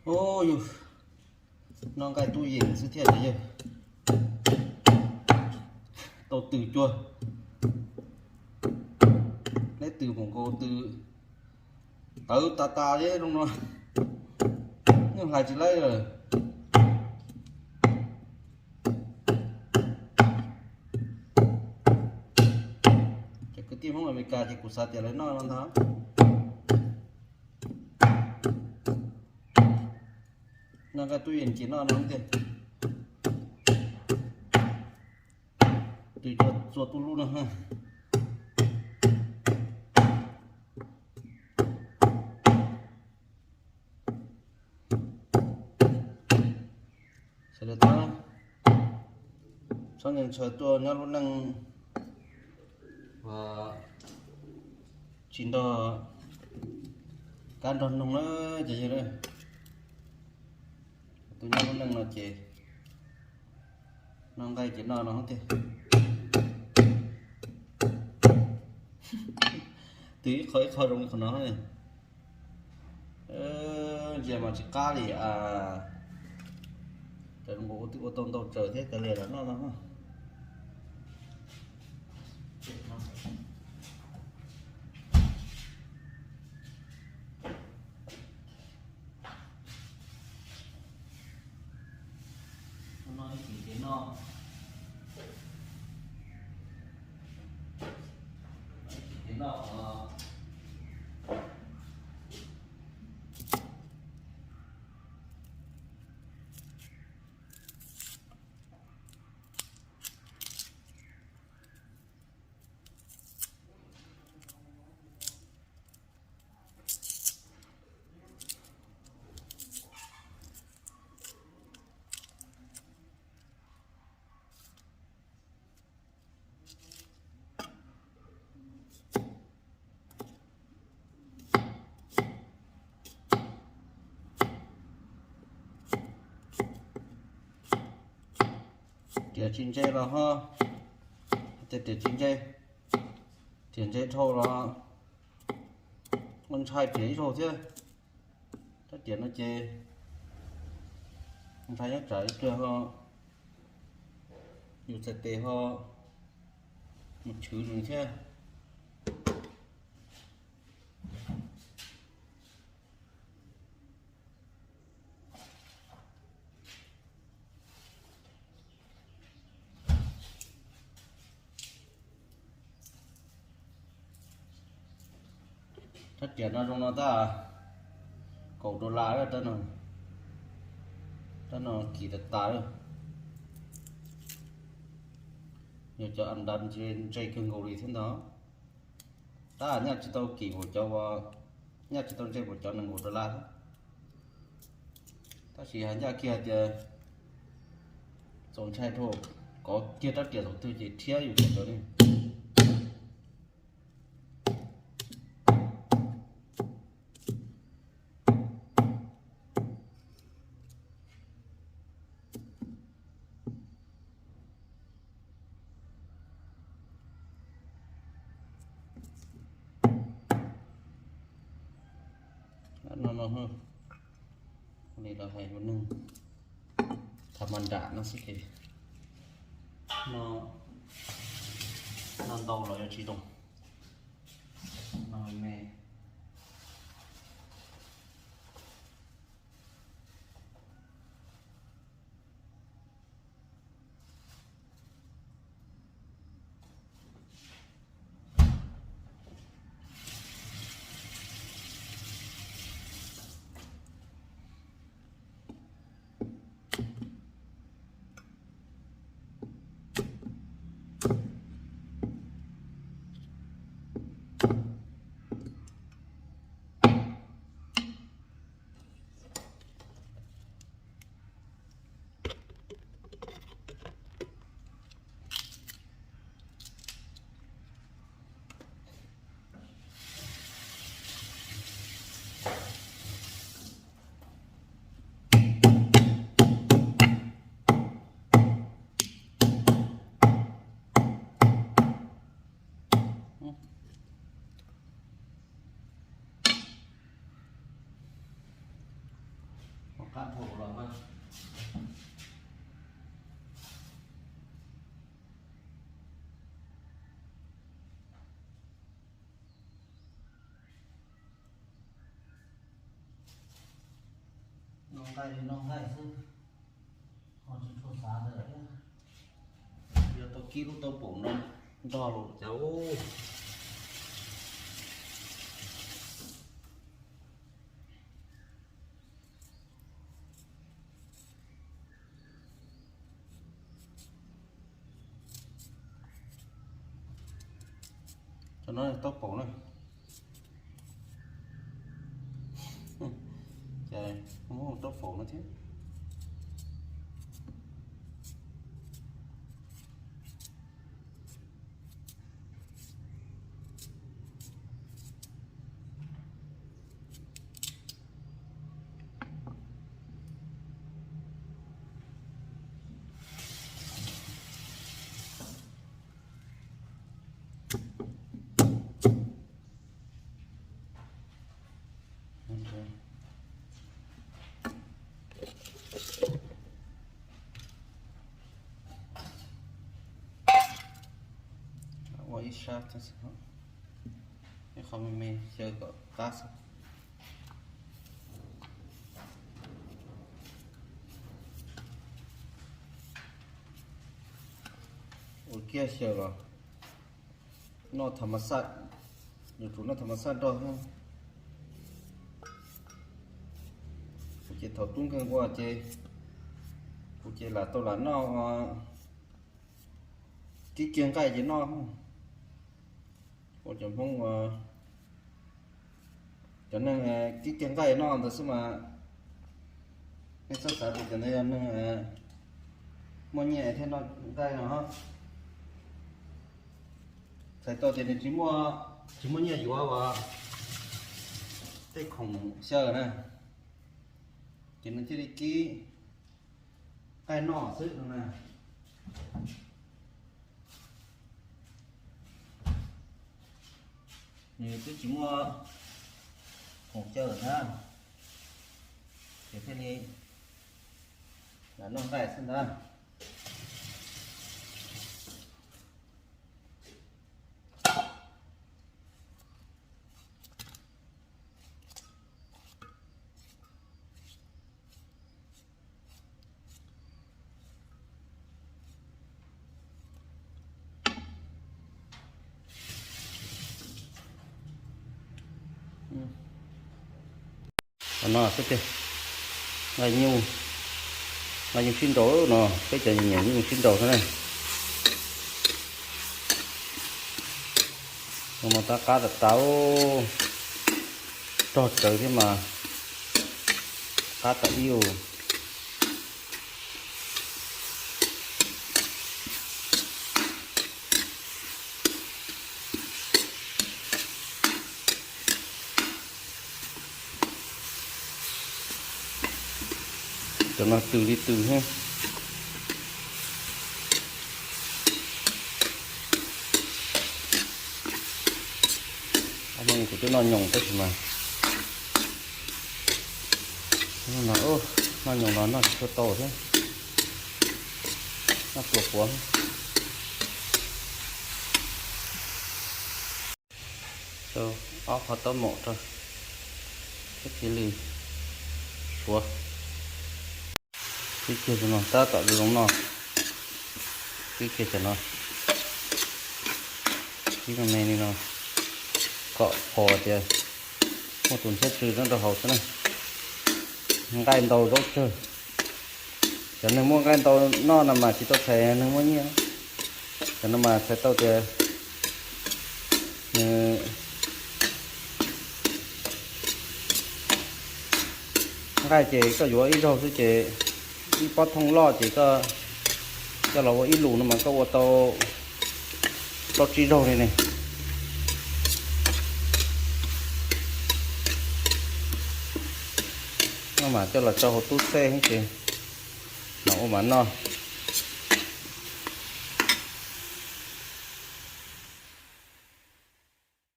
Ub, yus noj nqaij tub yees xwb thiab ces yawg tau tws cuag neb tws mus nkaus tws tawv tas tas li zoo no, yeej hlais tsis laib lawm. Cov kwv tij Hmoob Amelikas ces kuv xav tias lawv noj no ntag. Noj nqaij tub yees ces noj no tiag. Tws cuag txua tuj lub no. Sawv daws txhob, txhob ntshaw tuaj nyob lub neej uas tsis nrog kab nrog noog na ces yog tuaj nyob lub neej no ces noj nqaij ces noj no tiag. Tws ib qho ib qho zoo li qhov no. Ntsia mas tsis qab li. Cov zoo nkaus ua twb ua tau ntau tsaws thiab kav liam los noj no. Noj ib chim ces noj, ib chim ces noj. Riam tsis ntse los ho, tej riam tsis ntse, riam ntse dhau los ua ntshai riam ib zaug thiab. Rab riam no ces ntshai nyob tsam ib pliag ho yus txhais tes ho mus chwv nws thiab. Rab riam no zoo no tab kaum dollar, rab no kim tas tas. Yog cov a ntav ntse kawg nkaus li thiab ntag. Tab nyaj tsis tau kim npaum cov, nyaj tsis tau ntse npaum cov nees nkaum dollar thiab. Tab sis hais ncaj kiag hais tias txaus ntshai dhau, kov kiag rab riam thaum twg ces rhiab yus cov cov li. No no, li lawv hais lus neeg tham ma nram no xwb ces no, no ntau los yuav tsis zoo, no me. Phaum los mas. Noj nqaij li noj nqaij xwb, ho tsis tshua xav ntawd thiab. Yog tau kib lub taub paum no nrog los cas ub. Cov no taub paum na. Ces muab taub paum no thiab. Ua ib sab, ib qho me me xyaw kom qab xwb. Ua kiag xyaw los noj tham mas xaj, yuav tsum noj tham mas xaj nrog thiab. Kuv ces thaum tub nkeeg ua ces kuv ces lam tau lam noj kib kiag nqaij ces noj. Ua cov Hmoob, cov neeg kib kiag nqaij noj ntawd xwb mas nej txhob xav tias cov ntawd yog neeg muaj nyiaj thiaj noj nqaij no. Txhais tau tias nws tsis muaj, tsis muaj nyiaj yuav tej khoom xyaw na, ces nws thiaj li kib nqaij noj xwb no na. Nws twb tsis muaj khoom xyaw na, ces thiaj li lam noj nqaij xwb ntag. Qhov no xwb tiag, nqaij nyuj, nqaij nyuj sib nraus no, peb cov nyiam nyuj sib nraus xwb na. Ua mas tab qab tas tas, rog tsawv thiab mas qab tas ib ua. Cov no tws li tws thiab. Ob hnub kuv twb noj nyoos tab sis mas noj nyoos los noj tsis tshua tau thiab, noj pluas puav. Rau ob qho taub maum rau, thiab cia li suav. Kib kiag cov no tab tom zoo zoo noj, kib kiag cov no, kib me me li no, kom phom tias muaj tus ntshiab tsw nyob rau hauv xwb na. Nqaij ntau zaub tsawg. Cov neeg muaj nqaij ntau noj no mas tsis tau txhais neeg muaj nyiaj. Cov no mas txhais tau tias nws nqaij ces koj yuav ib zaug xwb ces ib pob thooj loj ces koj coj los ua ib lus no mas koj ua tau plaub tsib zaug li ne. No mas coj los rau hauv tub xej ces mam ua mam noj.